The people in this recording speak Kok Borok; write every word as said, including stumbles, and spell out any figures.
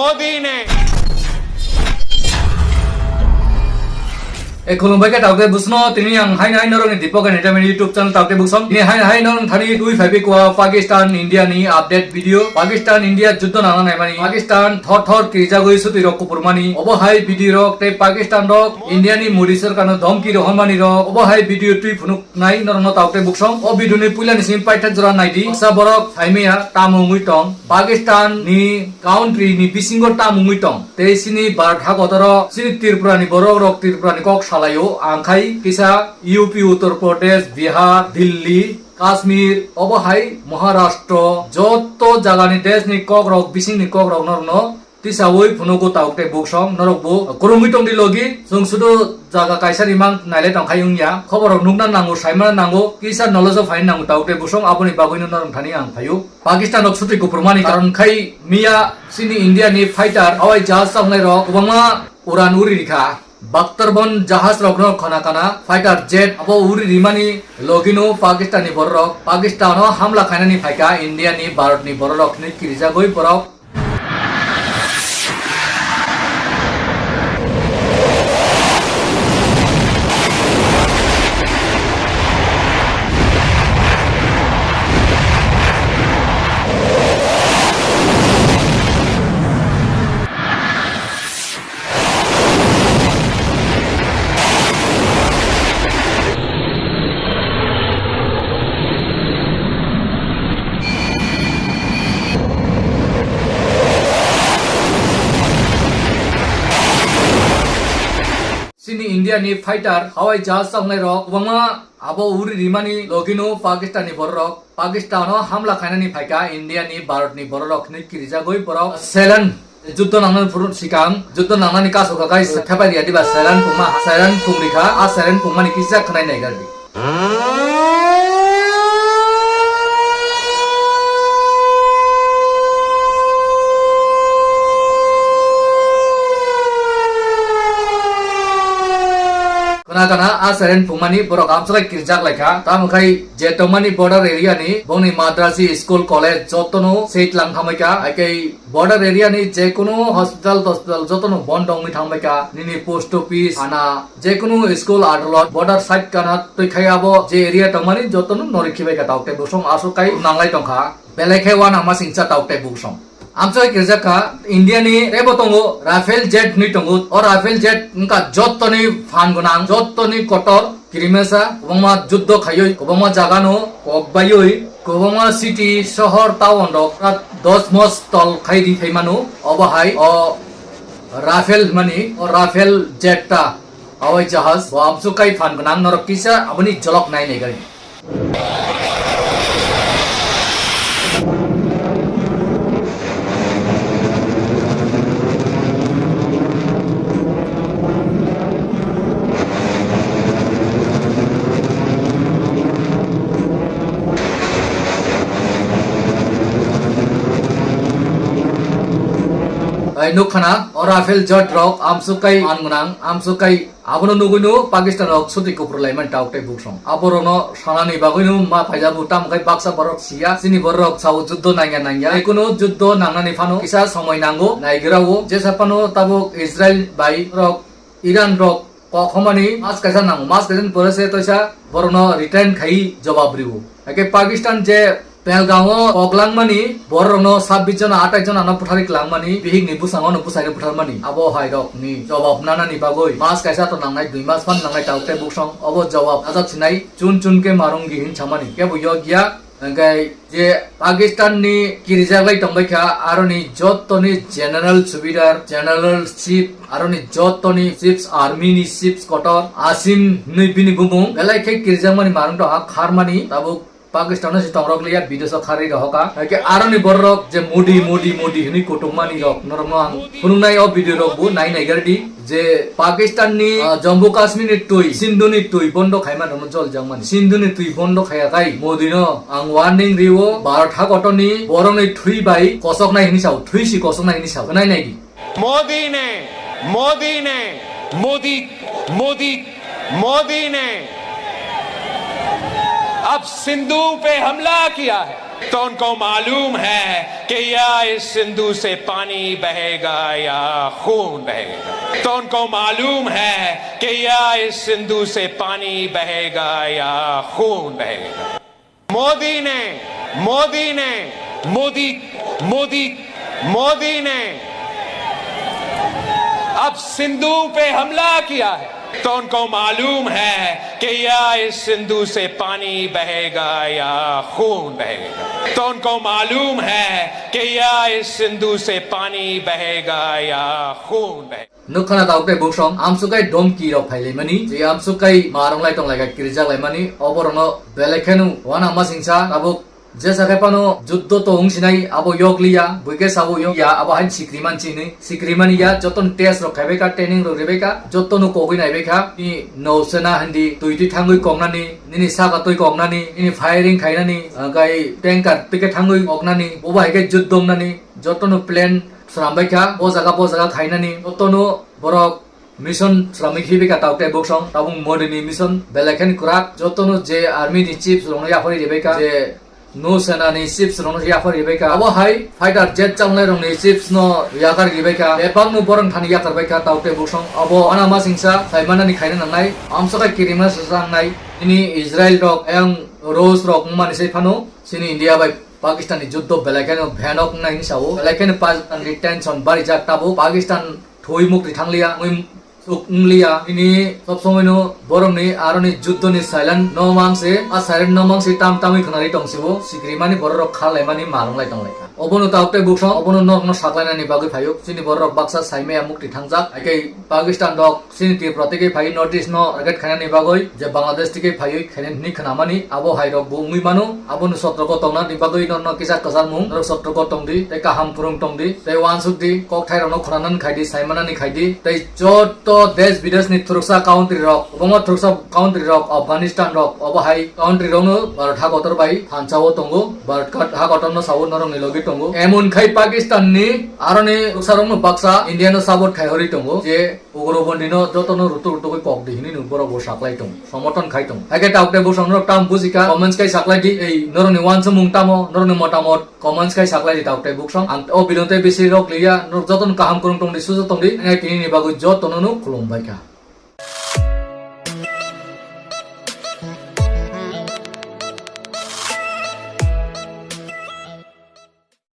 मोदी ने। E, khulumbai khe taukte busno, tini ang haino haino rokni Deepak Entertainment YouTube channel taukte busong. Tini haino haino rok thani twi phaibi kwa Pakistan India ni update video. Pakistan India juddo nangna naimani. Pakistan thor thor kirijagwi sutwi rok kupurmani. Obo hai video rok tei Pakistan rok India ni Modi sorkar no dhomki rohormani rok. Obo hai video twi phunuk nai norokno taukte busong. O video ni puila ni simi paithak jora naidi. Sa borok phaimaya tamo wngwi tong. Pakistan ni country ni bisingo tamo wngwi tong. Tei chini Bharat hakotoro chini Tripura ni borok rok Tripura ni kok salaio, ang khai kisa U P, Uttar Pradesh, Bihar, Delhi, Kashmir, obo hai Maharashtra, joto jaga ni desh ni kok rok, bising ni kok rok norokno tisaui phunugo tauk tei buksong norok bo kwrwngwi tongdi logi, chwng sudu jaga kaisa rimang nailai tong khai wngya, khobor rok nukna nango, saimana nango, kisa knowledge o phaina nango tauk tei buksong, aboni bagwino norok thani ang phaio. Pakistan rok sutwi kupurmani karon khai miya chini India ni fighter hawai jahaj choknai rok kwbangma uran uri rikha. Baktar bon jahaj rokno khona kana fighter jet abo uri rimani logino Pakistan ni borok Pakistan o hamla khainani phaikha India ni Bharat ni borok rok hinwi kirijagwi borok. Chini India ni fighter hawai jahaj choknai rok kwbangma abo uri rimani logino Pakistan ni borok rok Pakistan o hamla khainani phaikha India ni Bharat ni borok rok hinwi kirijagwi borok selan juddo nangnani phuru sikang juddo nangnani kaso kakai thepai riya diba selan pungma selan pung rikha a selan pungmani kisa khwnai naigar di. Khna khna a seren phungmani borok amswk kirjak laikha. Tamo khai je tongmani border area ni bongni madrasi, school, college jotono sei tlang thangbaikha. Haikhe border area ni jekunu hospital tospital jotono bondo wngwi thangbaikha. Nini post office, thana, jekunu school, adolot, border side kana twi khai abo je area tongmani jotono norwi khibaikha. Tauk tei bosong aswk kai nanglai tongkha. Belai khe uanama singcha tauk tei bosong. Amchai kirjak kha, India ni teibo tongo Rafale jet hinwi tongo. O Rafale jet wngkha jottoni phan gwnang, jottoni kotor, kirimesa, kwbangma juddo khaiwi, kwbangma jagano kok baiwi, kwbangma city, sohor, town rok dos mos tol khai ri phai mano. Obo hai o Rafale hwnmani, o Rafale jet ta, hawai jahaj, bo amchuk kai phan gwnang, norok kisa aboni jolok nai nai gari. Tai nuk khana, o Rafale jet rok amchuk kai phan gwnang, amchuk kai Abono nugwino Pakistan rok sotwi kupru laimani tauk tei buksong. Aborokno sanani bagwino ma phaijabo, tamo khe baksa borok siya. Chini borok sao juddo nangya nangya. Jekunu juddo nangnani phano kisa somoi nango, naigrao. Jesa phano tabuk Israel bai rok, Iran rok kok homani mas kaisa nango. Mas kaisa ni pore se toisa borokno return khai jawab riwo. Haikhe Pakistan je Pahalgam o kok langmani, bororokno sabbish jona, atais jona no butharwi klangmani, bihikni bwskango no bwsai no butharmani. Abo hai rokni jawab nanani bagwi mas kaisa to nangnai, dui mas phan nangnai tauk tei buksong. Obo jawab ajak sinai chun chun khe marungi hin samani. Kebo yok ya, hwnkhe je Pakistan ni kirijak lai tongbai kha, aroni jottoni general subidar, general chief, aroni jottoni chiefs, army ni chiefs kotor, Asim hinwi bini bumung, belai khe kirijakmani marung tongha kharmani, tabuk Pakistan o se tongrok liya, bidesh o kharwi rohoka. Haikhe aroni borok je Modi, Modi, Modi hinwi kutukmani rok, norokno ang phunuknai o video rok bo nai naigar di je Pakistan ni, ah, Jammu Kashmir ni twi, Sindhu ni twi bondo khaima rokno jol jakmani. Sindhu ni twi bondo khaya khai Modi no ang warning riwo, Bharat hakoto ni borok ni thwi bai kosok nai hinwi sao, thwi si kosok nai hinwi sao. Nai nai di. Modi ने, मोदी ने, मोदी, मोदी, मोदी ने अब सिंधु पे हमला किया है, तो उनको मालूम है कि या इस सिंधु से पानी बहेगा या खून बहेगा? तो उनको मालूम है कि या इस सिंधु से पानी बहेगा या खून बहेगा? मोदी ने, मोदी ने, मोदी, मोदी, मोदी ने अब सिंधु पे हमला किया है, तो उनको मालूम है कि या इस सिंधु से पानी बहेगा या खून बहेगा। तो उनको मालूम है कि या इस सिंधु से पानी बहेगा या खून बहेगा। Nukha na tabuk tei buksong, amswk kai domki rok phailaimani, je amswk kai marwng lai tonglaikha, kirijak laimani, oborokno belai kheno uanama singsa tabuk. Jesa khe phano juddo to wng sinai, abo yok liya, buikhe sabo yok ya, abo hain sikri man sinwi, sikri mani ya, jotono test rok khaibai kha, training rok ribai kha, jotono kogwi naibai kha. Ni no sena hindi twi twi thangwi koknani, nini saka twi koknani, nini firing khainani, ah, kai tanker twi khe thangwi koknani, bobo hai khe juddo wngnani, jotono plan swnambai kha, bo jaga bo jaga khainani, jotono borok mission swnamwi khibi kha tabuk tei buksong, tabuk Modi ni mission belai kheno kwrak, jotono je army ni chiefs rokno yaphari ribai kha, je no sena ni chiefs rokno yaphari ribai kha, abo hai fighter jet chongnai rokni chiefs no yakar ribai kha, bebak no borok thani yakar bai kha tabuk tei buksong, abo uanama singsa saimanani khaina nangnai, amswk kai kirima swsa nangnai, chini Israel rok ayang Rus rok wngmani sai phano chini India bai Pakistan ni juddo belai kheno bhayanok wngnai hinwi sao, belai kheno Pakistan ni tension barijak tabuk, Pakistan thwi mukti thangliya, mui suk wngliya. Ini sob somoi no borok ni aro ni juddo ni silent no mang se, a silent no mang se tam tamwi khwnari tong sibo, sikri mani borok rok kha lai mani ma rwng lai tong lai kha. Obono tabuk tei buksong, obono norok no saklai nani bagwi phaio. Chini borok rok baksa sai maya mukti thangjak, hai khe Pakistan rok chini Tripura tei khe phai North East no target khainani bagwi je Bangladesh tei khe phaiwi khainani hinwi khwnamani abo hai rok bo wngwi mano. Abono sotroko tongna ni bagwi norok no kisa kwchar mung, norok sotroko tong di, tei kaham kwrwng tong di, tei uansuk di, kokthai rok no khwnanani khai di, saimanani khai di, tei joto desh bidesh ni thuruksa country rok, kwbangma thuruksa country rok, Afghanistan rok, obo hai country rok no Bharat ha kotor bai thansa o tongo, Bharat ha kotor no sao norok ni logi tongo. Emon khai Pakistan ni aro ni thuruksa rok no baksa India no support khai hori tongo, je Ugrobondi no joto no rutuk rutuk kok di hinwi no borok bo saklai tong, somoton khai tong. Hai khe tabuk tei buksong norok tam buji kha, comments khai saklai di, ei norok ni uansukmung tamo, norok ni motamot comments khai saklai di tabuk tei buksong. Ang o video tei bisi rok liya, norok joto no kaham kwrwng tong di, sujuk tong di, nai tini ni bagwi joto no no khulum bai kha.